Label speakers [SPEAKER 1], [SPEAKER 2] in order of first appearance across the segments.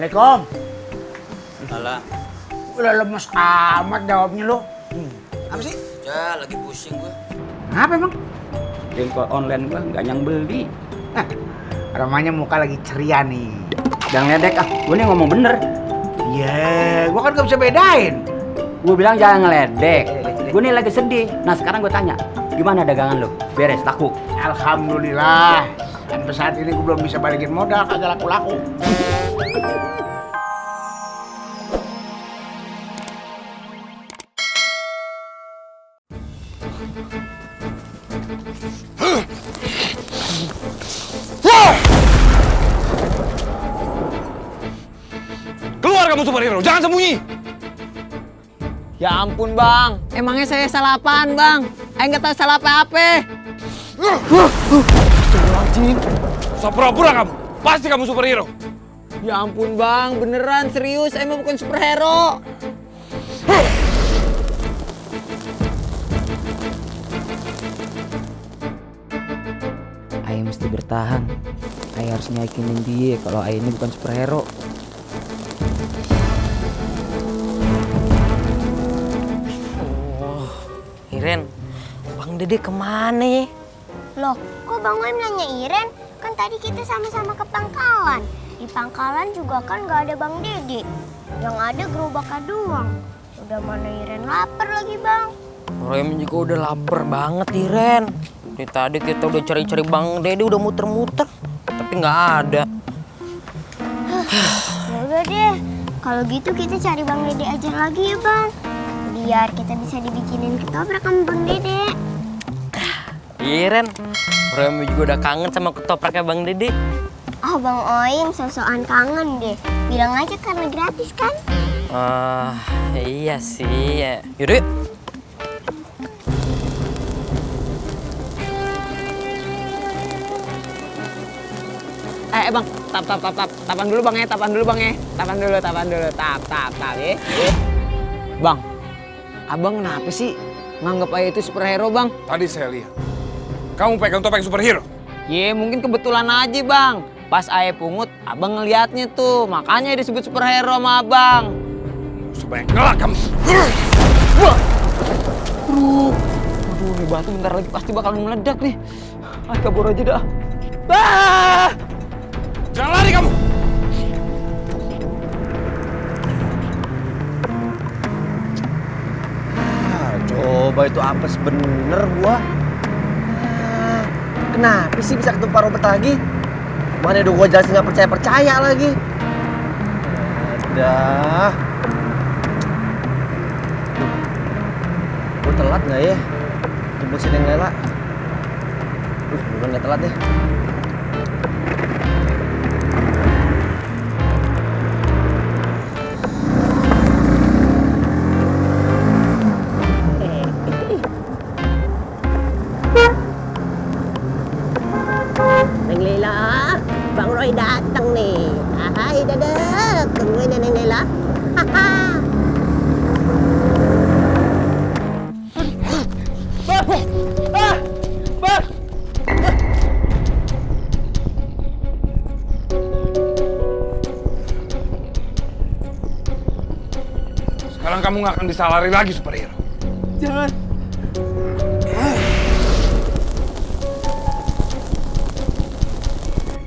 [SPEAKER 1] Assalamualaikum.
[SPEAKER 2] Alah.
[SPEAKER 1] Udah lemes amat jawabnya lu. Apa sih?
[SPEAKER 2] Ya, lagi pusing gua.
[SPEAKER 1] Apa emang?
[SPEAKER 3] Jengkol online gua nggak yang beli.
[SPEAKER 1] Ramanya muka lagi ceria nih.
[SPEAKER 3] Jangan ledek ah, gua nih ngomong bener.
[SPEAKER 1] Iya, gua kan gak bisa bedain.
[SPEAKER 3] Gua bilang jangan ngeledek. Gua nih lagi sedih. Nah sekarang gua tanya, gimana dagangan lo? Beres, laku?
[SPEAKER 1] Alhamdulillah. Sampai saat ini gua belum bisa balikin modal, kagak laku-laku.
[SPEAKER 4] Keluar kamu superhero, jangan sembunyi.
[SPEAKER 5] Ya ampun bang, emangnya saya salah apaan bang? Saya nggak tahu salah apa-apa.
[SPEAKER 4] Astagfirullahaladzim. Usah pura-pura kamu, pasti kamu superhero.
[SPEAKER 5] Ya ampun bang, beneran serius, saya mah bukan superhero.
[SPEAKER 3] Ayo mesti bertahan. Ayo harus yakinin dia kalau Ayo ini bukan superhero.
[SPEAKER 5] Iren, Bang Dede kemana ya?
[SPEAKER 6] Loh, kok Bang Oim nanya Iren? Kan tadi kita sama-sama ke pangkalan. Di pangkalan juga kan gak ada Bang Dede. Yang ada gerobaknya doang. Udah mana Iren lapar lagi Bang.
[SPEAKER 5] Rem juga udah lapar banget Iren. Dari tadi kita udah cari-cari Bang Dede udah muter-muter, tapi nggak ada.
[SPEAKER 6] Ya udah deh, kalau gitu kita cari Bang Dede aja lagi ya Bang. Biar kita bisa dibikinin ketoprak sama Bang Dede.
[SPEAKER 5] Iren, Rem juga udah kangen sama ketopraknya Bang Dede.
[SPEAKER 6] Oh Bang Oim, sosokan kangen deh. Bilang aja karena gratis kan?
[SPEAKER 5] Iya sih. Ya. Yaudah yuk. Bang, tapan dulu bang ya, tapan dulu ya. Bang, abang kenapa sih nganggap Ayah itu superhero bang?
[SPEAKER 4] Tadi saya lihat, kamu pegang topeng superhero.
[SPEAKER 5] Ye, mungkin kebetulan aja bang. Pas Ayah pungut, abang ngeliatnya tuh, makanya disebut superhero sama abang.
[SPEAKER 4] Sebanyak ngelak kamu.
[SPEAKER 5] Aduh, nih batu bentar lagi pasti bakal meledak nih. Ayo kabur aja dah. Ah!
[SPEAKER 4] Jangan lari kamu.
[SPEAKER 7] Coba itu apes bener gua. Kenapa sih bisa ketemu Pak Robert lagi? Mana udah gua jelasin nggak percaya lagi. Udah. Gua telat nggak ya? Jemput si Neng Lela. Udah nggak telat ya?
[SPEAKER 8] Neng Lela, Bang Roy datang nih. Hai dadek, tungguin ya Neng Lela. Haha.
[SPEAKER 4] Sekarang kamu nggak akan bisa lari lagi superhero.
[SPEAKER 5] Jangan.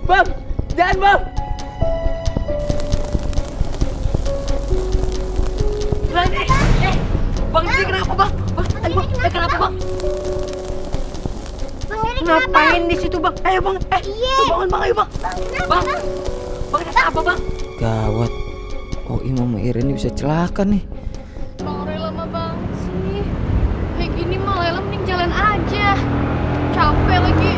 [SPEAKER 5] Bang, jangan bang. Bang Dede kenapa bang? Kenapa bang?
[SPEAKER 6] Bang Dede
[SPEAKER 5] Ngapain di situ bang? Ayo bang,
[SPEAKER 6] Iya.
[SPEAKER 5] bangun bang, ayo bang. Bang, apa bang?
[SPEAKER 3] Gawat. Oim sama Iren bisa celaka nih.
[SPEAKER 9] Bang Roy lama banget sih. Kayak gini mah Lela mending jalan aja. Capek lagi.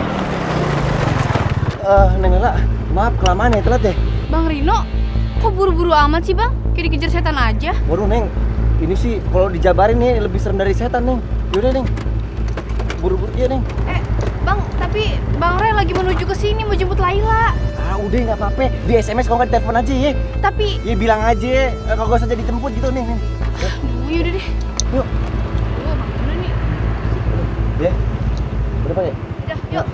[SPEAKER 7] Neng Lela, maaf kelamaan ya telat ya.
[SPEAKER 9] Bang Rino, kok buru-buru amat sih bang? Kayak dikejar setan aja.
[SPEAKER 7] Waduh Neng, ini sih kalau dijabarin nih lebih serem dari setan Neng. Yaudah Neng, buru-buru ya Neng.
[SPEAKER 9] Bang, tapi Bang Roy lagi menuju ke sini mau jemput Laila.
[SPEAKER 7] Udah nggak apa-apa, di SMS kalau nggak di telepon aja ya.
[SPEAKER 9] Tapi,
[SPEAKER 7] Ya bilang aja, kalau gak usah jadi dijemput gitu Neng.
[SPEAKER 9] yaudah deh.
[SPEAKER 7] Yuk.
[SPEAKER 9] Bang, udah nih.
[SPEAKER 7] Ya, berapa ya?
[SPEAKER 9] Udah, yuk.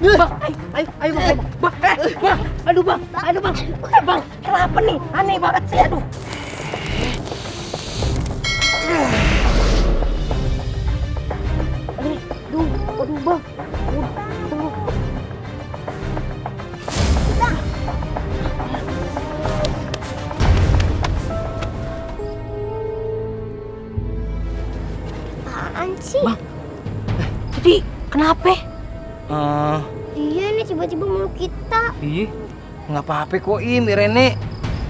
[SPEAKER 5] Bang, ayo bang. Aduh bang, bang, kenapa nih? Aneh banget sih, aduh. Aduh bang.
[SPEAKER 6] Apaan sih?
[SPEAKER 5] Bang, jadi kenapa?
[SPEAKER 6] Iya nih tiba-tiba meluk kita.
[SPEAKER 7] Ih, nggak apa-apa kok Im, Irene.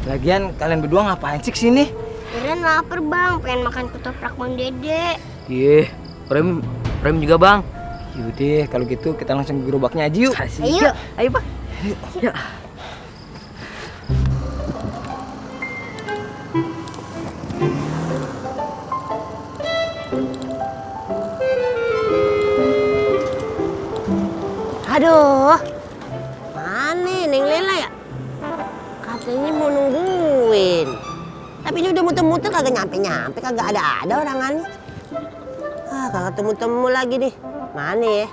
[SPEAKER 7] Lagian kalian berdua ngapain sih kesini?
[SPEAKER 6] Iren lapar bang, pengen makan ketoprak Bang Dede.
[SPEAKER 5] Iya, Prem juga bang.
[SPEAKER 7] Yaudah, kalau gitu kita langsung ke gerobaknya aja yuk.
[SPEAKER 6] Ayo
[SPEAKER 5] bang. Ya.
[SPEAKER 8] Aduh, mana Neng Lela ya? Katanya mau nungguin. Tapi ini udah muter-muter kagak nyampe-nyampe, kagak ada orangannya. Kagak temu-temu lagi nih. Mana ya?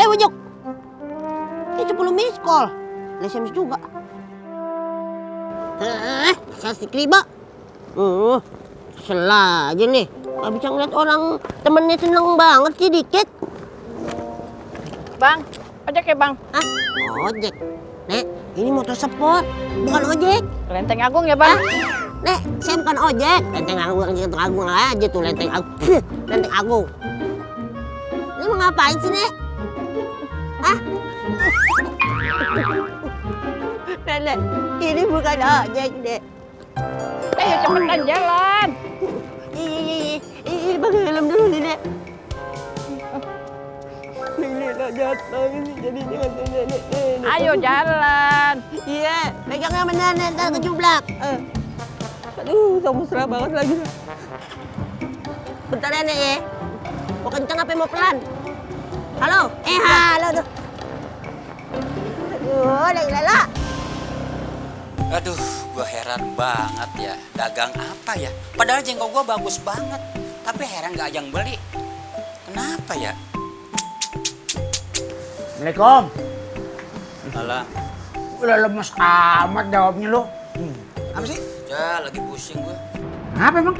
[SPEAKER 8] Wujud. Ini 10 miss call. SMS juga. Saya si Kribo. Kesel aja nih. Gak bisa ngeliat orang temennya seneng banget sih dikit.
[SPEAKER 10] Bang, ojek ya bang?
[SPEAKER 8] Hah? Ojek? Nek, ini motor sport, bukan ojek.
[SPEAKER 10] Lenteng Agung ya bang?
[SPEAKER 8] Nek, saya bukan ojek. Lenteng Agung aja tuh, Lenteng Agung. Lenteng Agung. Ini mau ngapain sih, Nek? Hah? Nenek, ini bukan ojek, Nek.
[SPEAKER 10] Ayo cepetan jalan.
[SPEAKER 8] Bang, helm dulu nih, Nek. Nenek jatuh ini jadi jangan nenek.
[SPEAKER 10] Ayo jalan.
[SPEAKER 8] Iya, pegangnya benar, Nek, ntar kejublak. Aduh, saya mesra banget lagi. Bentar ya, Nek ya. Mau kenceng apa mau pelan? Halo? Halo tuh. Aduh, Neng Lela.
[SPEAKER 2] Aduh, gua heran banget ya. Dagang apa ya? Padahal jengkol gua bagus banget. Tapi heran gak ada yang beli. Kenapa ya?
[SPEAKER 1] Assalamualaikum.
[SPEAKER 2] Alah,
[SPEAKER 1] Udah lemes amat jawabnya lo. Apa sih?
[SPEAKER 2] ya lagi pusing gua.
[SPEAKER 1] Apa emang?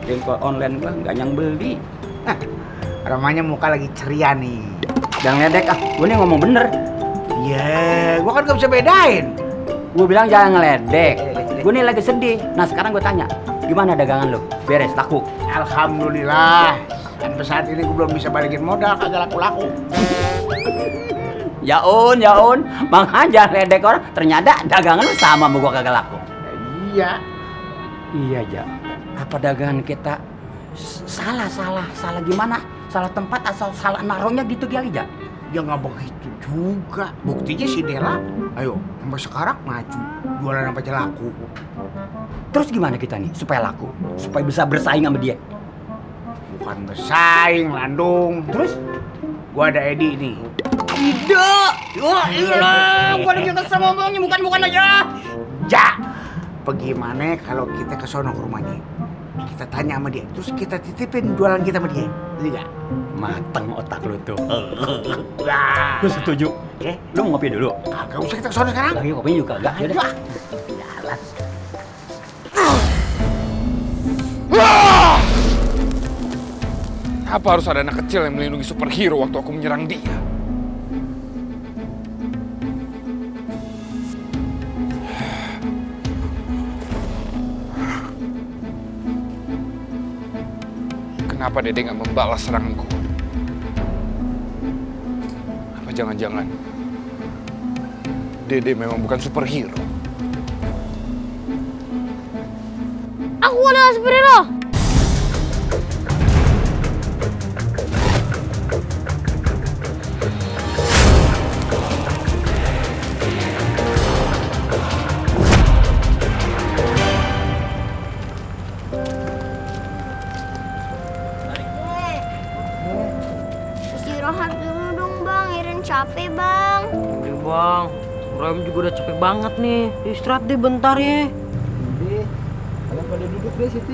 [SPEAKER 3] Jengkol online gua nggak yang beli.
[SPEAKER 1] Ramanya muka lagi ceria nih.
[SPEAKER 3] Jangan ledek gua nih ngomong bener.
[SPEAKER 1] Iya, gua kan gak bisa bedain.
[SPEAKER 3] Gua bilang jangan ngeledek. Gua nih lagi sedih. Nah sekarang gua tanya, gimana dagangan lo? Beres, laku?
[SPEAKER 1] Alhamdulillah. Sampai saat ini gua belum bisa balikin modal, kagak laku-laku.
[SPEAKER 3] Ya un, Bang aja ledek orang. Ternyata dagangan lu sama sama gua kagak laku.
[SPEAKER 1] Iya.
[SPEAKER 3] Iya ja. Apa dagangan kita salah gimana? Salah tempat asal salah naruhnya gitu kali ja?
[SPEAKER 1] Ya nggak begitu juga. Buktinya si Dela, ayo sampai sekarang maju, jualan apa aja laku.
[SPEAKER 3] Terus gimana kita nih supaya laku? Supaya bisa bersaing sama dia?
[SPEAKER 1] Bukan bersaing, Landung. Terus gua ada Edi nih.
[SPEAKER 3] Tidak. Wah iyalah, gua lagi kesel ngomongnya bukan aja.
[SPEAKER 1] Ja, bagaimana kalau kita ke sono ke rumahnya? Kita tanya sama dia, terus kita titipin jualan kita sama dia. Iya.
[SPEAKER 3] Mateng otak lu tuh.
[SPEAKER 1] Nah,
[SPEAKER 3] Lu setuju?
[SPEAKER 1] ya,
[SPEAKER 3] Lu mau ngopi dulu?
[SPEAKER 1] kagak usah kita ke sono sekarang.
[SPEAKER 3] Lagi kopinya juga enggak?
[SPEAKER 1] Ayo.
[SPEAKER 3] Jalan.
[SPEAKER 4] Apa harus ada anak kecil yang melindungi superhero waktu aku menyerang dia? Kenapa Dede nggak membalas seranganku? Apa jangan-jangan Dede memang bukan superhero?
[SPEAKER 9] Aku adalah superhero.
[SPEAKER 6] Istirahat dulu dong bang, Iren capek bang.
[SPEAKER 5] Udah bang, Prem juga udah capek banget nih. Istirahat deh bentar ya.
[SPEAKER 7] Kalian pada duduk deh situ.